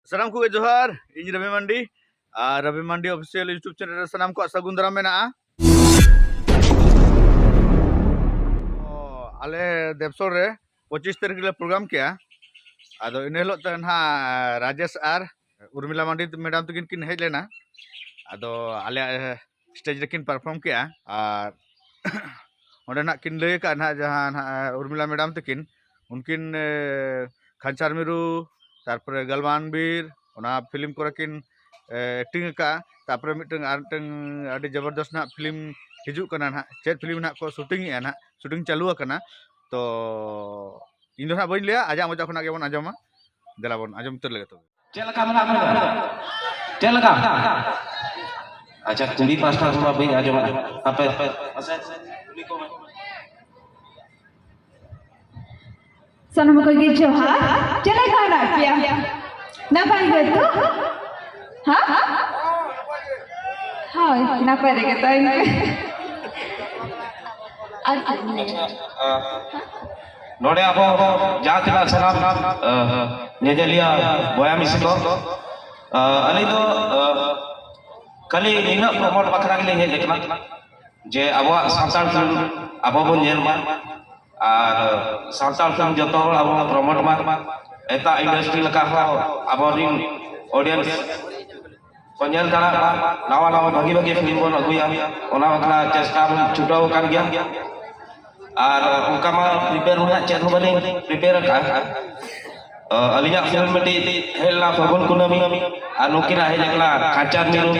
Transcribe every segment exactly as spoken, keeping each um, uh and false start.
ᱥᱟᱱᱟᱢ ᱠᱚᱜᱮ ᱡᱚᱦᱟᱨ, ᱤᱧ ᱨᱚᱵᱤ ᱢᱟᱱᱰᱤ᱾ ᱟᱨ ᱨᱚᱵᱤ ᱢᱟᱱᱰᱤ ᱚᱯᱷᱤᱥᱤᱭᱟᱞ YouTube ᱪᱮᱱᱮᱞ ᱨᱮ ᱥᱟᱱᱟᱢ ᱠᱚᱣᱟᱜ ᱥᱟᱹᱜᱩᱱ ᱫᱟᱨᱟᱢ ᱢᱮᱱᱟᱜᱼᱟ᱾ ᱚ, ᱟᱞᱮ ᱫᱮᱵᱥᱚᱨ ᱨᱮ ᱯᱚᱸᱪᱤᱥ ᱛᱟᱹᱨᱤᱠᱷ ᱨᱮᱞᱮ ᱯᱨᱳᱜᱨᱟᱢ ᱠᱮᱜᱼᱟ᱾ ᱟᱫᱚ ᱤᱱᱟᱹ ᱦᱤᱞᱳᱜ ᱛᱮ ᱱᱟᱦᱟᱜ ᱨᱟᱡᱮᱥ ᱟᱨ ᱩᱨᱢᱤᱞᱟ ᱢᱟᱱᱰᱤ ᱢᱮᱰᱟᱢ ᱛᱟᱹᱠᱤᱱ ᱠᱤᱱ ᱦᱮᱡ ᱞᱮᱱᱟ᱾ ᱟᱫᱚ ᱟᱞᱮᱭᱟᱜ ᱥᱴᱮᱡᱽ ᱨᱮᱠᱤᱱ ᱯᱟᱨᱯᱷᱚᱨᱢ ᱠᱮᱜᱼᱟ᱾ ᱟᱨ ᱚᱸᱰᱮ ᱱᱟᱦᱟᱜ ᱠᱤᱱ ᱞᱟᱹᱭ ᱟᱠᱟᱫ ᱱᱟᱦᱟᱜ, ᱡᱟᱦᱟᱸ ᱱᱟᱦᱟᱜ ᱩᱨᱢᱤᱞᱟ ᱢᱮᱰᱟᱢ ᱛᱟᱹᱠᱤᱱ, ᱩᱱᱠᱤᱱ ᱮ, ᱠᱷᱟᱧᱪᱟᱨ ᱢᱤᱨᱩ, ᱛᱟᱨᱯᱚᱨᱮ ᱜᱟᱞᱣᱟᱱ ᱵᱤᱨ, ᱚᱱᱟ ᱯᱷᱤᱞᱢ ᱠᱚᱨᱮ ᱠᱤᱱ ᱮᱠᱴᱤᱝ ᱟᱠᱟᱫᱼᱟ᱾ ᱛᱟᱨᱯᱚᱨᱮ ᱢᱤᱫᱴᱟᱝ ᱟᱨ ᱢᱤᱫᱴᱟᱝ ᱟᱹᱰᱤ ᱡᱚᱵᱚᱨᱫᱚᱥ ᱱᱟᱦᱟᱜ ᱯᱷᱤᱞᱢ ᱦᱤᱡᱩᱜ ᱠᱟᱱᱟ ᱱᱟᱦᱟᱜ᱾ ᱪᱮᱫ ᱯᱷᱤᱞᱢ ᱱᱟᱦᱟᱜ ᱠᱚ ᱥᱩᱴᱤᱝ ᱮᱜᱼᱟ ᱱᱟᱦᱟᱜ, ᱥᱩᱴᱤᱝ ᱪᱟᱹᱞᱩ ᱟᱠᱟᱱᱟ᱾ ᱛᱚ ᱤᱧ ᱫᱚ ᱱᱟᱦᱟᱜ ᱵᱟᱹᱧ ᱞᱟᱹᱭᱟ, ᱟᱡᱟᱜ ᱢᱚᱪᱟ ᱠᱷᱚᱱᱟᱜ ᱜᱮᱵᱚᱱ ᱟᱸᱡᱚᱢᱟ᱾ ᱫᱮᱞᱟ ᱵᱚᱱ ᱟᱸᱡᱚᱢ ᱩᱛᱟᱹᱨ ᱞᱮᱜᱮ ᱛᱚᱵᱮ᱾ ᱪᱮᱫ ᱞᱮᱠᱟ ᱢᱮᱱᱟᱜ ᱵᱮᱱᱟ? ᱪᱮᱫ ᱞᱮᱠᱟ? ᱟᱪᱪᱷᱟ, ᱠᱩᱲᱤ ᱯᱟᱥᱴᱟ ᱠᱷᱚᱱ ᱢᱟ ᱵᱟᱹᱧ ᱟᱸᱡᱚᱢᱟ᱾ ᱦᱟᱯᱮ, ᱢᱟᱥᱮ ᱠᱩᱞᱤ ᱠᱚᱢᱮ᱾ ᱥᱟᱱᱟᱢ ᱠᱚᱜᱮ ᱡᱚᱦᱟᱨ᱾ ᱪᱮᱫ ᱞᱮᱠᱟ ᱢᱮᱱᱟᱜ ᱯᱮᱭᱟ? ᱱᱟᱯᱟᱭ ᱜᱮ ᱛᱚ? ᱦᱮᱸ? ᱦᱳᱭ, ᱱᱟᱯᱟᱭ ᱨᱮᱜᱮ ᱛᱟᱦᱮᱱ ᱯᱮ᱾ ᱟᱨ ᱟᱪᱪᱷᱟ, ᱟ, ᱱᱚᱰᱮ ᱟᱵᱚ ᱡᱟᱦᱟᱸ ᱛᱤᱱᱟᱹᱜ ᱥᱟᱱᱟᱢ, ᱟ, ᱧᱮᱧᱮᱞᱤᱭᱟᱹ ᱵᱚᱭᱦᱟ ᱢᱤᱥᱤ ᱠᱚ, ᱟ, ᱟᱹᱞᱤᱧ ᱫᱚ, ᱟ, ᱠᱷᱟᱹᱞᱤ ᱱᱤᱱᱟᱹᱜ ᱯᱨᱚᱢᱳᱴ ᱵᱟᱠᱷᱨᱟ ᱜᱮᱞᱤᱧ ᱦᱮᱡ ᱟᱠᱟᱱᱟ ᱡᱮ ᱟᱵᱚᱣᱟᱜ ᱥᱟᱱᱛᱟᱲ ᱯᱷᱤᱞᱢ ᱟᱵᱚ ᱵᱚᱱ ᱧᱮᱞ ᱢᱟ᱾ ᱟᱨ ᱥᱟᱱᱛᱟᱲ ᱯᱷᱤᱞᱢ ᱡᱚᱛᱚ ᱦᱚᱲ ᱟᱵᱚ ᱵᱚᱱ ᱯᱨᱚᱢᱳᱴ ᱢᱟ᱾ ᱮᱴᱟᱜ ᱤᱱᱰᱟᱥᱴᱨᱤ ᱞᱮᱠᱟ ᱦᱚᱸ ᱟᱵᱚᱨᱤᱱ ᱚᱰᱤᱭᱮᱱᱥ ᱠᱚ ᱧᱮᱞ ᱫᱟᱲᱮᱭᱟᱜ ᱢᱟ, ᱱᱟᱣᱟ ᱱᱟᱣᱟ ᱵᱷᱟᱹᱜᱤ ᱵᱷᱟᱹᱜᱤ ᱯᱷᱤᱞᱢ ᱵᱚᱱ ᱟᱹᱜᱩᱭᱟ, ᱚᱱᱟ ᱵᱟᱠᱷᱨᱟ ᱪᱮᱥᱴᱟ ᱵᱚᱱ ᱪᱷᱩᱴᱟᱹᱣ ᱟᱠᱟᱱ ᱜᱮᱭᱟ᱾ ᱟᱨ ᱚᱱᱠᱟ ᱢᱟ ᱯᱨᱤᱯᱮᱭᱟᱨ ᱨᱮᱱᱟᱜ ᱪᱮᱫ ᱦᱚᱸ ᱵᱟᱹᱞᱤᱧ ᱯᱨᱤᱯᱮᱭᱟᱨ ᱟᱠᱟᱫᱼᱟ᱾ ᱟᱹᱞᱤᱧᱟᱜ ᱯᱷᱤᱞᱢ ᱢᱤᱫᱴᱤᱡ ᱦᱮᱡ ᱞᱮᱱᱟ ᱯᱷᱟᱹᱜᱩᱱ ᱠᱩᱱᱟᱹᱢᱤ, ᱟᱨ ᱱᱩᱠᱤᱱᱟᱜ ᱦᱮᱡ ᱟᱠᱟᱱᱟ ᱠᱷᱟᱧᱪᱟᱨ ᱢᱤᱨᱩ᱾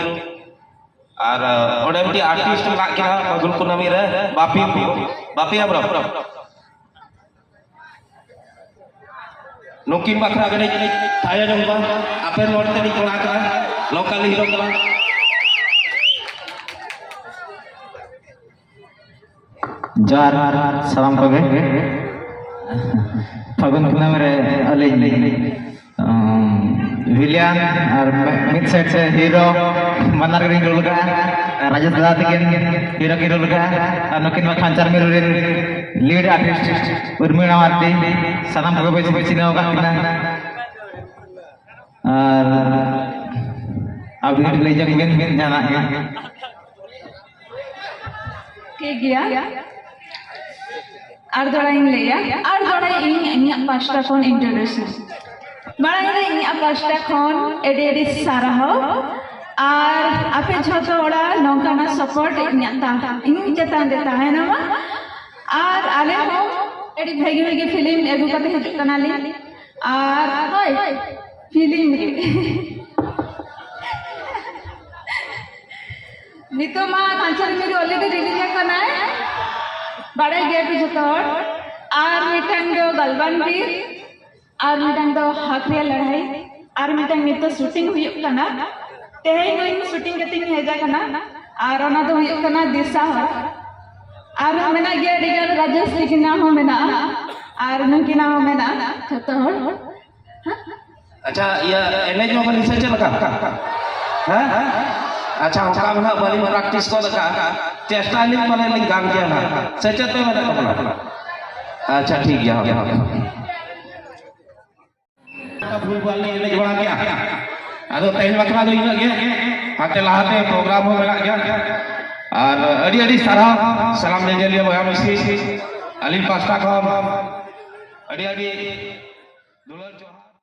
ᱟᱨ, ᱟ, ᱚᱸᱰᱮ ᱢᱤᱫᱴᱤᱡ ᱟᱨᱴᱤᱥᱴ ᱢᱮᱱᱟᱜ ᱠᱤᱱᱟ ᱯᱷᱟᱹᱜᱩᱱ ᱠᱩᱱᱟᱹᱢᱤ ᱨᱮ, ᱵᱟᱯᱤ, ᱵᱟᱯᱤ ᱦᱮᱢᱵᱨᱚᱢ᱾ ᱱᱩᱠᱤᱱ ᱵᱟᱠᱷᱨᱟ ᱠᱟᱹᱴᱤᱡ ᱛᱟᱭᱟ ᱧᱚᱜ ᱵᱟᱝ, ᱟᱯᱮ ᱱᱚᱰᱮ ᱛᱮᱞᱤᱧ ᱠᱚᱲᱟ ᱠᱟᱱᱟ, ᱞᱳᱠᱟᱞ ᱦᱤᱨᱳ ᱠᱟᱱᱟ᱾ ᱡᱚᱦᱟᱨ ᱥᱟᱱᱟᱢ ᱠᱚᱜᱮ᱾ ᱯᱷᱟᱹᱜᱩᱱ ᱠᱩᱱᱟᱹᱢᱤ ᱨᱮ ᱟᱹᱞᱤᱧ, ᱟᱢ, ᱵᱷᱤᱞᱤᱭᱟᱱ ᱟᱨ ᱢᱤ-, ᱢᱤᱫ ᱥᱟᱭᱤᱰ ᱥᱮ ᱦᱤᱨᱳ ᱵᱟᱱᱟᱨ ᱜᱮᱞᱤᱧ ᱨᱳᱞ ᱠᱟᱜᱼᱟ᱾ ᱨᱟᱡᱮᱥ ᱫᱟᱫᱟ ᱛᱟᱹᱠᱤᱱ ᱦᱤᱨᱳ ᱠᱤᱱ ᱨᱳᱞ ᱠᱟᱜᱼᱟ᱾ ᱟᱨ ᱱᱩᱠᱤᱱ ᱢᱟ ᱠᱷᱟᱧᱪᱟᱨ ᱢᱤᱨᱩ ᱨᱮᱱ ᱞᱤᱰ ᱟᱨᱴᱤᱥᱴ ᱩᱨᱢᱤᱞᱟ ᱢᱟᱨᱰᱤ᱾ ᱥᱟᱱᱟᱢ ᱠᱚᱜᱮ ᱵᱮᱥ ᱵᱮᱥ ᱪᱤᱱᱦᱟᱹᱣ ᱟᱠᱟᱫ ᱠᱤᱱᱟ᱾ ᱟᱨ ᱟᱹᱵᱤᱱ ᱞᱟᱹᱭ ᱡᱚᱝ ᱵᱤᱱ, ᱵᱤᱱ ᱡᱟᱦᱟᱱᱟᱜ ᱜᱮ᱾ ᱴᱷᱤᱠ ᱜᱮᱭᱟ, ᱟᱨ ᱫᱚᱲᱟᱧ ᱞᱟᱹᱭᱟ, ᱟᱨ ᱫᱚᱲᱟ ᱤᱧ ᱤᱧᱟᱹᱜ ᱯᱟᱥᱴᱟ ᱠᱷᱚᱱ introduce᱾ ᱢᱟᱲᱟᱝ ᱨᱮ ᱤᱧᱟᱹᱜ ᱯᱟᱥᱴᱟ ᱠᱷᱚᱱ ᱟᱹᱰᱤ ᱟᱹᱰᱤ ᱥᱟᱨᱦᱟᱣ, ᱟᱨ ᱟᱯᱮ ᱡᱷᱚᱛᱚ ᱦᱚᱲᱟᱜ ᱱᱚᱝᱠᱟᱱᱟᱜ support ᱤᱧᱟᱹᱜ ᱛᱟ-, ᱤᱧ ᱪᱮᱛᱟᱱ ᱨᱮ ᱛᱟᱦᱮᱱᱟ ᱢᱟ᱾ ᱟᱨ ᱟᱞᱮ ᱦᱚᱸ ᱟᱹᱰᱤ ᱵᱷᱟᱹᱜᱤ ᱵᱷᱟᱹᱜᱤ film ᱟᱹᱜᱩ ᱠᱟᱛᱮ ᱦᱤᱡᱩᱜ ᱠᱟᱱᱟᱞᱮ᱾ ᱟᱨ ᱦᱳᱭ, film ᱜᱮ᱾ ᱱᱤᱛᱚᱜ ᱢᱟ ᱠᱟᱧᱪᱚᱱ ᱢᱤᱨᱩ already release ᱟᱠᱟᱱᱟᱭ, ᱵᱟᱲᱟᱭ ᱜᱮᱭᱟ ᱯᱮ ᱡᱚᱛᱚ ᱦᱚᱲ᱾ ᱟᱨ ᱢᱤᱫᱴᱟᱝ ᱫᱚ ᱜᱟᱞᱵᱟᱱ ᱵᱤᱨ, ᱟᱨ ᱢᱤᱫᱴᱟᱝ ᱫᱚ ᱦᱟᱠ ᱨᱮᱭᱟᱜ ᱞᱟᱹᱲᱦᱟᱹᱭ, ᱟᱨ ᱢᱤᱫᱴᱟᱝ ᱱᱤᱛᱚᱜ shooting ᱦᱩᱭᱩᱜ ᱠᱟᱱᱟ᱾ ᱛᱮᱦᱮᱧ ᱦᱚᱸ ᱤᱧ shooting ᱠᱟᱛᱮ ᱤᱧ ᱦᱮᱡ ᱟᱠᱟᱱᱟ᱾ ᱟᱨ ᱚᱱᱟ ᱫᱚ ᱦᱩᱭᱩᱜ ᱠᱟᱱᱟ ᱫᱤᱥᱟ ᱦᱚᱲ᱾ ᱟᱨᱦᱚᱸ ᱢᱮᱱᱟᱜ ᱜᱮᱭᱟ ᱟᱹᱰᱤ ᱜᱟᱱ, ᱨᱟᱡᱮᱥ ᱛᱤᱠᱤᱱᱟᱜ ᱦᱚᱸ ᱢᱮᱱᱟᱜᱼᱟ, ᱟᱨ ᱱᱩᱠᱤᱱᱟᱜ ᱦᱚᱸ ᱢᱮᱱᱟᱜᱼᱟ, ᱡᱚᱛᱚ ᱦᱚᱲ᱾ ᱟᱪᱪᱷᱟ, ᱤᱭᱟᱹ, ᱮᱱᱮᱡ ᱢᱟ ᱵᱟᱹᱞᱤᱧ ᱥᱮ ᱪᱮᱫ ᱞᱮᱠᱟ? ᱦᱮᱸ? ᱟᱪᱪᱷᱟ, ᱚᱱᱠᱟ ᱢᱟ ᱱᱟᱦᱟᱜ ᱵᱟᱹᱞᱤᱧ practice ᱜᱚᱫ ᱟᱠᱟᱫᱼᱟ᱾ ᱪᱮᱥᱴᱟᱭᱟᱞᱤᱧ ᱯᱟᱞᱮ ᱞᱤᱧ ᱜᱟᱱ ᱜᱮᱭᱟ ᱱᱟᱦᱟᱜ᱾ ᱥᱮ ᱪᱮᱫ ᱯᱮ ᱢᱮᱱᱮᱫ ᱠᱟᱱᱟ? ᱟᱪᱪᱷᱟ, ᱴᱷᱤᱠ ᱜᱮᱭᱟ, ᱦᱟᱯᱮ, ᱦᱟᱯᱮ, ᱦᱟᱯᱮ᱾ ᱵᱷᱩᱞ ᱵᱷᱟᱞ ᱞᱤᱧ ᱮᱱᱮᱡ ᱵᱟᱲᱟ ᱠᱮᱜᱼᱟ᱾ ᱟᱫᱚ ᱛᱮᱦᱮᱧ ᱵᱟᱠᱷᱨᱟ ᱫᱚ ᱤᱱᱟᱹᱜ ᱜᱮ᱾ ᱦᱟᱱᱛᱮ ᱞᱟᱦᱟᱛᱮ program ᱦᱚᱸ ᱢᱮᱱᱟᱜ ᱜᱮᱭᱟ᱾ ᱟᱨ ᱟᱹᱰᱤ ᱟᱹᱰᱤ ᱥᱟᱨᱦᱟᱣ ᱥᱟᱱᱟᱢ ᱧᱮᱧᱮᱞᱤᱭᱟᱹ ᱵᱚᱭᱦᱟ ᱢᱤᱥᱤ, ᱟᱹᱞᱤᱧ ᱯᱟᱥᱴᱟ ᱠᱷᱚᱱ ᱟᱹᱰᱤ ᱟᱹᱰᱤ